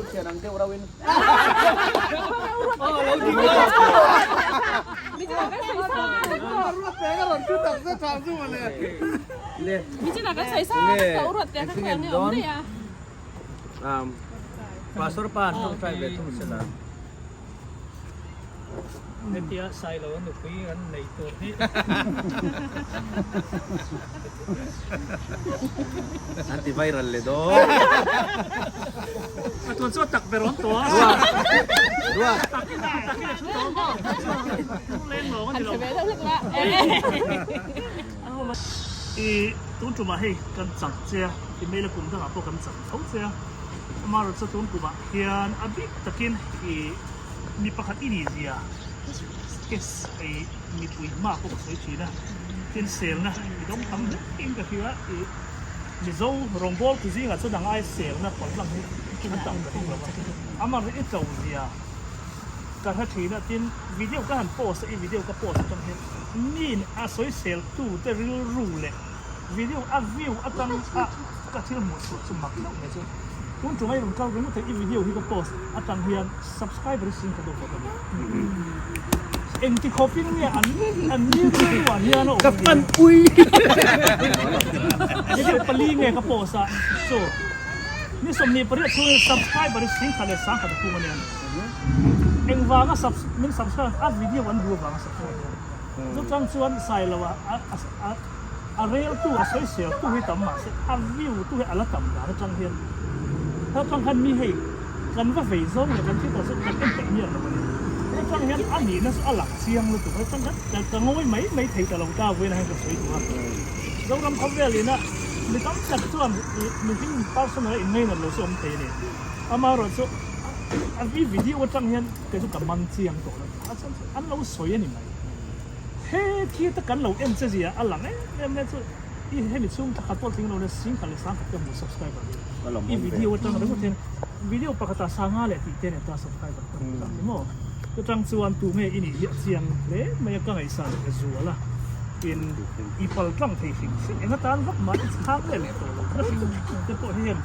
thian ang deuh rauh in. Pastor pa an tawngtai ve thung sela. Hetia Sailo a nupui an nei tur hi. An ti viral leh dawn. A tuan chu a tak ber awm tawh a. Ruat. Takin a takin a thu tawh maw? Leng lawng a ni lo. I tun tumah hei kan chang che a, i mail a kum dangah pawh kan chang tho che a. Amaherawhchu tun kumah hian a bik takin i mi pakhat i nih zia case i mipui hma pawh ka sawi thin a, tin selna i dawng tam hle in ka hria i Mizo rawngbâwl tu zingah chuan ang ai selna palh lang hi a tam ka ring lo va, amaherawhchu i tlo zia ka hre thin a, tin video ka han post a, i video ka post atang hian miin a sawisel tute rilru leh video a view atang a ka thil hmuh chhuah chu mak deuh mai chu tun tum a i rawn kal ringawt thei i video hi ka post atang hian subscriber hi sing ka deuh bawk a ni engti khawpin nge an an ni rilru ah hian a awm Ka fan pui video pali nge ka post a chu ni 28 chhungin subscriber hi 10,100 a pung a nia engvanga sub min subscribe a video an duh avanga subscribe chu chang chuan sailo a a A rel tu a sawisel tu hi tam mahse a view tu hi a la tam dan atang hian ta tang khan mi hei kan va vei zawng leh kan thil tawh chu kan en peih miah lo a ni. He tang hian a nihna chu a lang chiang lutuk a, tang khan ka ngawi mai mai thei ta lo ta vawiin ah hian ka sawi duh a. Zoram khawvel ina mi tam tak chuan mihring personal a inngainat lo chu awm thei a ni. Amaherawhchu a video atang hian kei chu ka man chiang tawh lo a chhan chu an lo sawi a ni mai. He thil te kan lo en che zia a lang em em mai chu i hemi chhung thla khat pawh tling lo le singkhat leh sangkhat ka hmu subscriber hi i video atang ringawt hian video pakhat ah sanga leh tih te nen ta subscriber ka hmu tak ni maw chutang chuan tu nge i nih hi a chiang hle mai a ka ngaihsan ka zual a in i pal tlang thei hrim hrim eng atan vak mah i chhang leh leh tawh lo na hrim hrim te pawh hi hian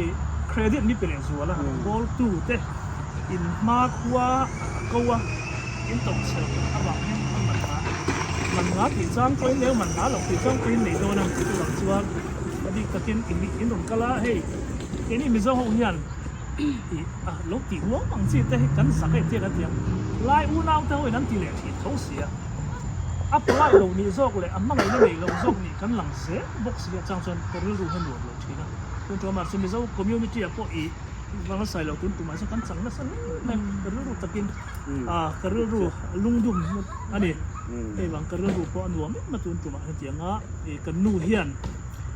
i credit mi pe leh zual a goal tu te in hma khua a ko a. In tawp chhel avang hian a man nga man nga tih chang pawhin leh man nga loh tih chang pawhin nei dawn a chuvang chuan a bik takin in in rawn kal a hei keini Mizo ho hian ih a lo tih huam ang chi te hi kan zak e tia kan ti ang lai unau te ho in an ti leh thin tho si a a polite lo nih zawk leh a hmangaihna nei lo zawk nih kan lang zel bawk si a chang chuan ka rilru hi nuam lo thin a tun ṭawm ah chu Mizo community ah pawh ih vanga sailo tun tumah chuan kan chang nasa hle mai ka rilru takin a ka rilru lungdum a ni hei vang ka rilru pawh a nuam em a tun tumah hetiang a ih kan nu hian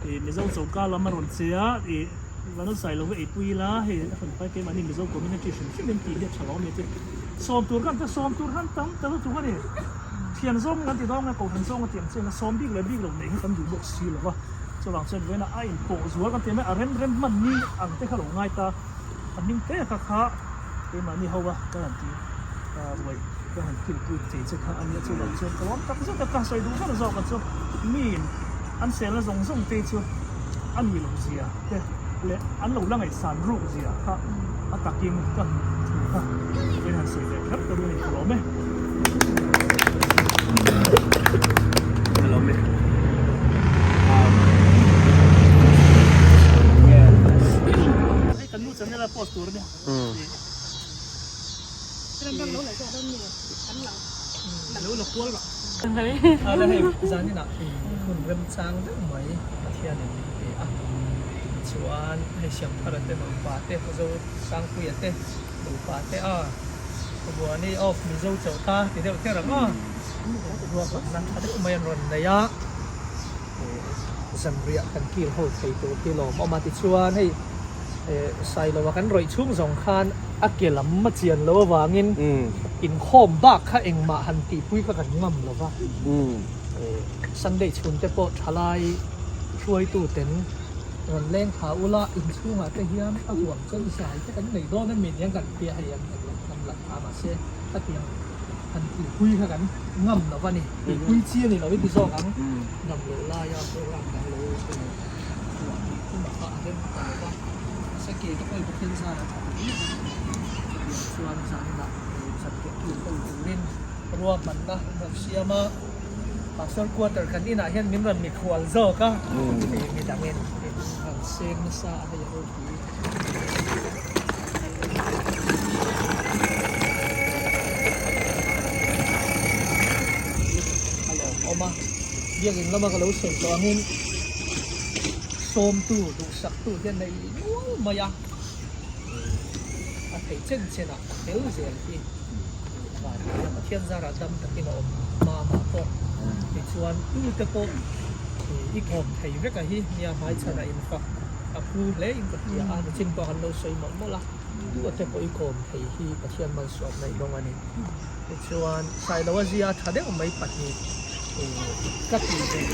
ih Mizo choka lam a rawn che a ih Vanal Sailova eipui ila hei a rawn pai keimahni Mizo community hrim hrim in tih hi a tha lo a ni chu sawm tur khan te sawm tur khan tam ta lutuk a ni thian zawng kan ti dawng a kohhran zawng a ti ang chiang a sawm bik leh bik lo neih hi kan duh bawk si lo va chuvang chuan vawiin a inpawh zual kan ti mai a rem rem hman ni ang te kha lo ngai ta a hming te kha kha Keimahni ho a ka han ti ruai ka han kilpui thei che kha a nia chu lo chuan ka lawm tak zet a ka sawi duh ber zawk a chu miin an selna zawng zawng te chu a ni lo zia te leh an lo la ngaihsan ruk zia kha a takin ka hmuh thu kha vawiin han sawi ve kher ka duh a ni ka lawm e. Ka lawm e. Hei kan nu channel a post tur a nia. Ala hei zaninah hun remchang deuh mai Pathianin min pe a, tichuan hei Siamthara te nupa te Zo Sangpuia te nupa te a Buani of Mizo Chauhka ti deuh kher ang a, ruahmanna tha deuh mai an rawn nei a, zanriah kan kil ho thei tur hi lawmawm a, tichuan hei. Sailoa kan rawih chhung zawng khan a ke lam a chian loh avangin inkhawm bak kha engmah han tihpui kha kan ngam lo va. Sunday chhun te pawh thalai hruaitu ten rawn leng thla ula inchhungah te hian a huam chuan zai te kan nei dawn a mi nia kan tia hei an la thla mahse khatiang han tihpui kha kan ngam lo va ni. Tihpui chi a ni lo i ti zawk ang ngam loh laia program dang lo Chhuah tih hunah kha a rem ta lo va, mahse ke te pawhin Pathian zan a tha ta viau a. Tichuan zaninah zanriah kil ho turin ruahmanna an rawn siam a, Pastor quarter kan inah hian min rawn mikhual zawk a, midangin min rawn seng nasa a hei a ropui. A lawmawm a, biakin lama ka lo sawi tawh angin sawmtu duhsaktu hian nei nual mai a, a theih chen chen ah a fel zel hi van hian Pathian zarah dam takin a awm hma mah pawh tichuan tute pawh i kawm thei vek a hi nia hmaichhanah infak a phu hle in ka hria a nichin pawh kan lo sawi mawlh mawlh a tute pawh i kawm thei hi Pathian malsawmna i dawng a ni tichuan Sailoa zia a tha deuh mai pahnih ka ti ve thei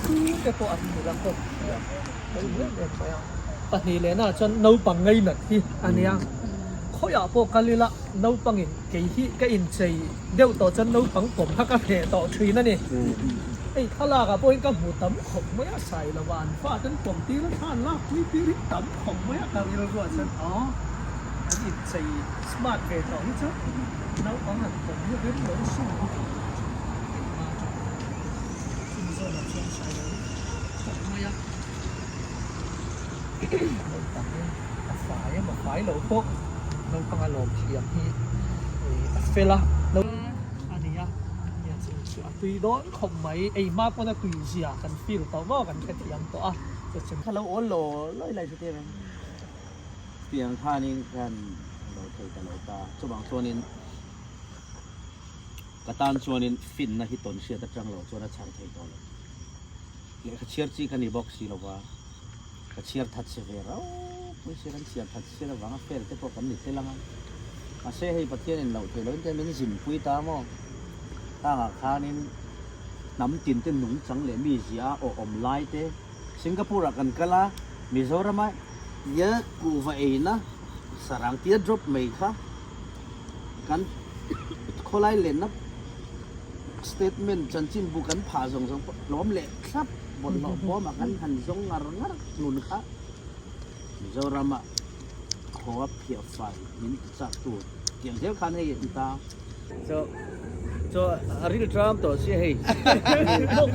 tute pawh an nula kawm thiam em em mai a pahnih lehna chuan naupang ngainat hi a nia khawiah pawh kal ila naupangin kei hi ka inchei deuh tawh chuan naupang pawm kha ka hreh tawh thin a ni hei thlalak ah pawhin ka hmu tam khawp mai a sai lova an fa ten pawm tir a thla an lak pui tir hi tam khawp mai a ka rilru ah chuan aw an inchei smart ve tawh hi chu naupang han pawm hi rem lo sum hi engmah tha chumi zawnah chuan sai lo khawp mai a naupang a fai emaw fai lo pawh naupang a lawm thiam hi a fel a a ni a nia chu chu a tui dawn khawp mai ei hma pawn a tui zia kan feel tawh maw kan hrethiam tawh a chu chu Kha lo awl lo lawi lai chu tir ang. Tiang khanin khan lo thei ta lo ta chuvang chuanin ka tan chuanin finna hi tawn hriat atang lo chuan a chhar thei tawh lo. Lehkha chhiar chi ka ni bawk si lova, ka chhiar that che ve rau pui si kan chhiar that sial avanga fel te pawh kan ni tel ang a. Mahse hei Pathianin loh theih lohin te min zinpui ta maw? Khangah khanin hnam tin te nungchang leh mi zia a awm lai te Singapore ah kan kal a, Mizorama tia kuhva eina sarang tia drop mai kha kan khawlai lenna Statement chanchinbu kan phah zawng zawng pawh tlawm leh thlap bawlhhlawh bawmah kan han zawng ngar ngar hnun kha Mizoramah khaw a phiah fai min ti chak tur tiang zel khan hei an ta. Chaw chaw a ril tram tawh sia hei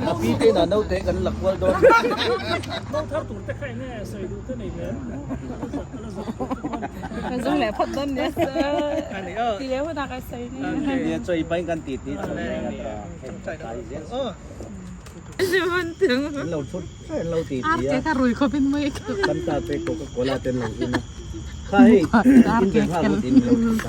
a pi te inah naute kan la kual dawn. Nau thar tur te kha enge sawi duh te nei ve Kan zawng leh phawt dawn nia ti leh hunah ka sawi nia. Nia chaw i pain kan ti ti chho leh nga ta tlai zel an lo thut an lo ti ti a kan ta te coca cola te an lo zin a kha hei in ve nghal ut in lo thut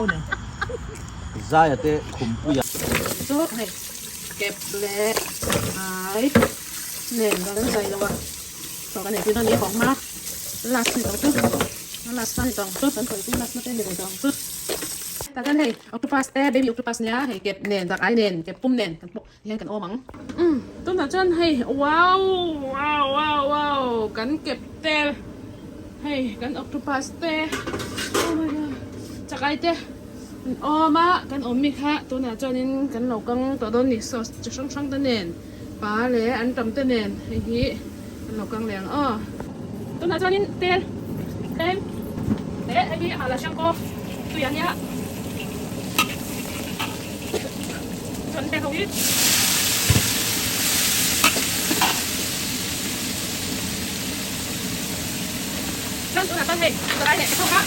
a. Zaia te khumpuia. Chu hei kep leh ai nen kan zai lo a chaw kan ei tir dawn ni a hawng hma last ni tawng chu last ni tawng chu kan sawi chu last na te ni tawng chu tah chuan hei octopus te baby octopus nia hei kep nen zak ai nen kep pum nen kan pawh hian kan awm ang umm tunah chuan hei wow wow wow wow kan kep te hei kan octopus te oh my god chak ai te an awm a kan awm mi kha tunah chuanin kan lo kang tawh dawn ni sauce chi hrang hrang te nen pa leh antam te nen hei hi kan lo kang leh ang aw tunah chuanin tel tlem leh hei hi hala hrang pawh tui a nia chuan heng ho hi chuan tunah chuan hei chakai leh thawk a.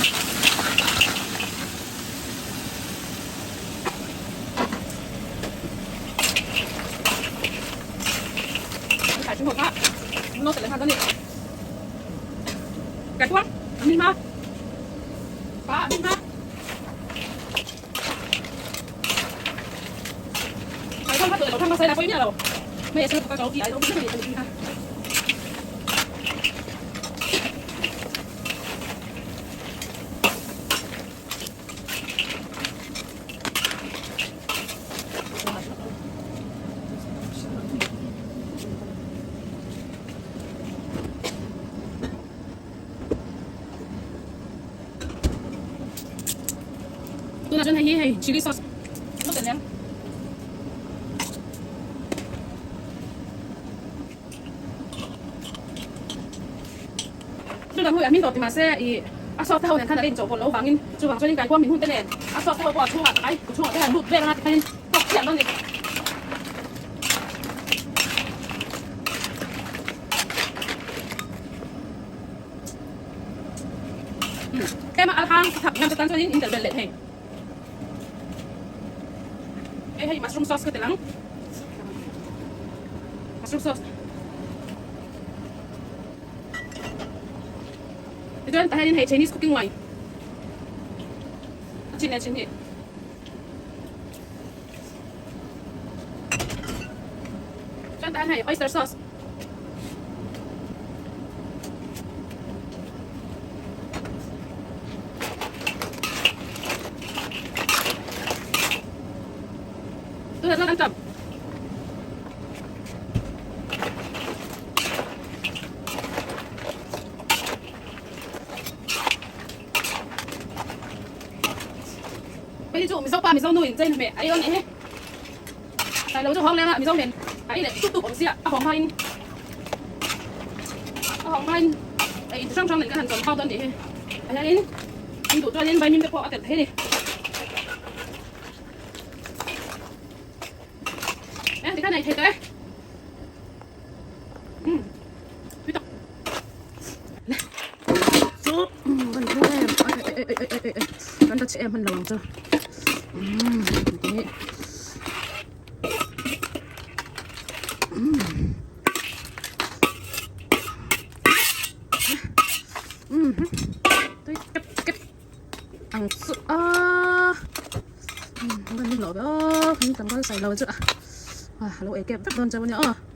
Kaikuang a hming hma. Pa a hming hma. Kaikuang kha tawh lo thang hmasa ila pawi miah lo. Hmei a sel bawk a ka lo ti a, i lo hmu vek a ni ka ti kha. Tunah chuan hei hi hei chilli sauce lo telh leh Chu dang hui a hming tawh ti mahse ih a sauce te ho nen khan a la inchawhpawlh loh vangin chuvang chuanin kaikuam min hun te nen a sauce te ho pawh a chhungah kai ku chhungah te hian lut vel anga tikhanin tawk chiah dawn a ni. Tlema al hang thak ngam te tan chuanin in telh belh leh thei. Hei hei mushroom sauce ka telh ang. Mushroom sauce. Tichuan tah hianin hei Chinese cooking wine a chin leh chin hi. Chuan tah hian hei oyster sauce. Tunah chuan an tam. Hei chu Mizo pa Mizo nu in chei hmeh a ei awn nih hi. Tlai lo chu hawng leng a Mizo nen a ei leh tup tup awm sia a hawng hmain a hawng hmain ei in chi hrang hrang nen kan han chawm phau dawn nih hi. Ah hianin in duh chuanin vaimim te pawh a telh thei a ni. Eng tikhan ei thei tawh e. Umm tui tak. Chu kan thu em ai ai ai ai ai ai kan ta che em hman lo ang chu. Umm ti hi. Umm. Umm tui kep kep ang chu a. Umm kan ni lo ve aw kan tlangval sai lo chu a. A lo ei kep vek dawn cheu a nia aw.